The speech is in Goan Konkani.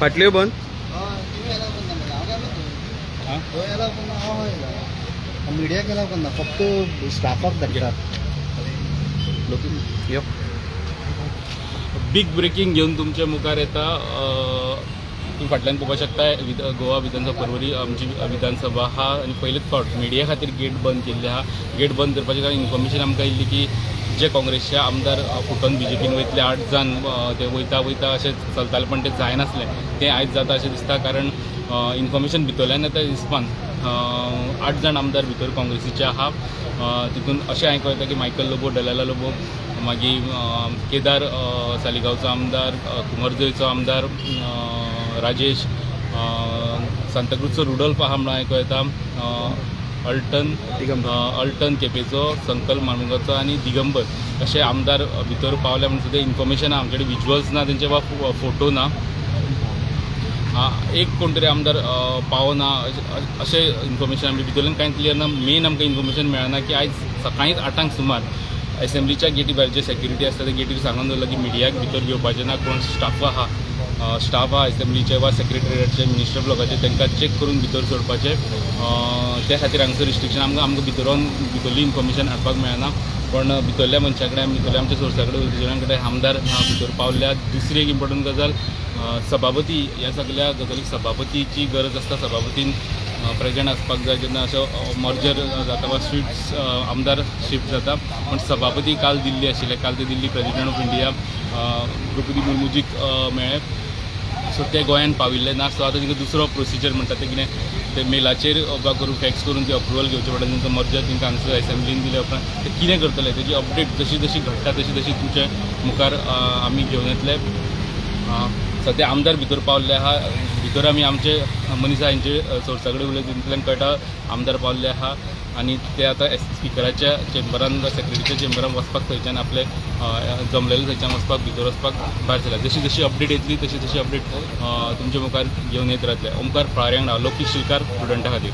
फाटल्यो बंद. हय, तुमी एलाव करना मरे. हांव गेलो थंय. थंय एलाव करना. हांव येयला, मिडियाक एलाव करना, फक्त स्टाफाक धाडटात. यो. बिग ब्रेकिंग घेवन तुमच्या मुखार येता. तुमी फाटल्यान पळोवपाक शकता, गोवा विधानसभा, परवरी आमची विधानसभा आहा आनी पयलेच फावट मिडिया खातीर गेट बंद केल्ले आहा. गेट बंद करपाचें कारण, इन्फॉर्मेशन आमकां येयल्ली की जे काँग्रेसचे आमदार फुटोन बीजेपीन वयतले आठ जाण, ते वयता वयता अशें चलताले, पण ते जायनासलें. तें आयज जाता अशें दिसता, कारण इन्फॉर्मेशन भितरल्यान येता हिसपान आठ जाण आमदार भितर काँग्रेसीचे आहा. तितून अशें आयकूं येता की मायकल लोबो, डलाला लोबो, मागीर केदार सालिगांवचो आमदार, कुंभारजुवेचो आमदार राजेश, सांताक्रूजचो रुडोल्फ आहा म्हणून आयकूं येता, अल्टन दिगंबर. अल्टन केपेचो, संकल्प मार्मुगाचो आनी दिगंबर अशे आमदार भितर पावले म्हणून सुद्दां इन्फॉर्मेशन आहा. आमचे कडेन विज्युअल्स ना तेंचे वा फोटो ना. एक कोण तरी आमदार पावना अशें इन्फॉर्मेशन आमी भितरल्यान कांय क्लियर ना. मेन आमकां इन्फॉर्मेशन मेळना की आयज सकाळींच 8आंक सुमार एसेंब्लीच्या गेटी भायर जे सेक्युरिटी आसता ते गेटीर सांगून दवरलां की मिडियाक भितर घेवपाचें ना. कोण स्टाफ आहा, स्टाफ आहा एसेंब्लीचे वा सेक्रेटरिएटचे, मिनिस्टर ब्लॉकाचे, तांकां चॅक करून भितर सोडपाचें. त्या खातीर हांगसर रिस्ट्रिक्शन. आमकां भितरून भितरली इन्फॉर्मेशन हाडपाक मेळना, पण भितरल्या मनशा कडेन, भितरल्या आमच्या सोर्सा कडेन उलयता कडेन आमदार भितर पावल्या. दुसरी एक इम्पॉर्टंट गजाल, सभापती, ह्या सगल्या गजालीक सभापतीची गरज आसता. सभापतीन प्रेजेंट आसपाक जाय जेन्ना असो मर्जर जाता वा स्विट्स आमदार शिफ्ट जाता. पण सभापती काल दिल्ली आशिल्ले. काल ते दिल्ली प्रेजिडेंट ऑफ इंडिया द्रौपदी मुर्मूजीक मेळ्ळे. सो ते गोंयान पाविल्ले ना. सो आतां तांकां दुसरो प्रोसिजर म्हणटा ते कितें, ते मेलाचेर वा करून, फॅक्स करून ती अप्रुवल घेवचें पडटा. तांचो मर्जर तांकां हांगसर एसेंब्लीन दिल्या उपरांत ते कितें करतले तेजी अपडेट जशी जशी घडटा तशी तशी तुमचे मुखार आमी घेवन येतले. सद्या आमदार भितर पावल्ले आहा. भितर आमी आमचे मनीस आहा, हेंचे सोर्सा कडेन उलयता, तितूंतल्यान कळटा आमदार पावल्ले आहा आनी ते आतां स्पिकराच्या चेंबरान वा सेक्रेटरीच्या चेंबरान वचपाक, थंयच्यान आपले जमलेले थंयच्यान वचपाक, भितर वचपाक भायर सरल्या. जशी जशी अपडेट येतली तशी तशी अपडेट तुमच्या मुखार घेवन येत रावतले. ओमकार फळारी वांगडा लोकीक शिलकार, प्रुडंटा खातीर.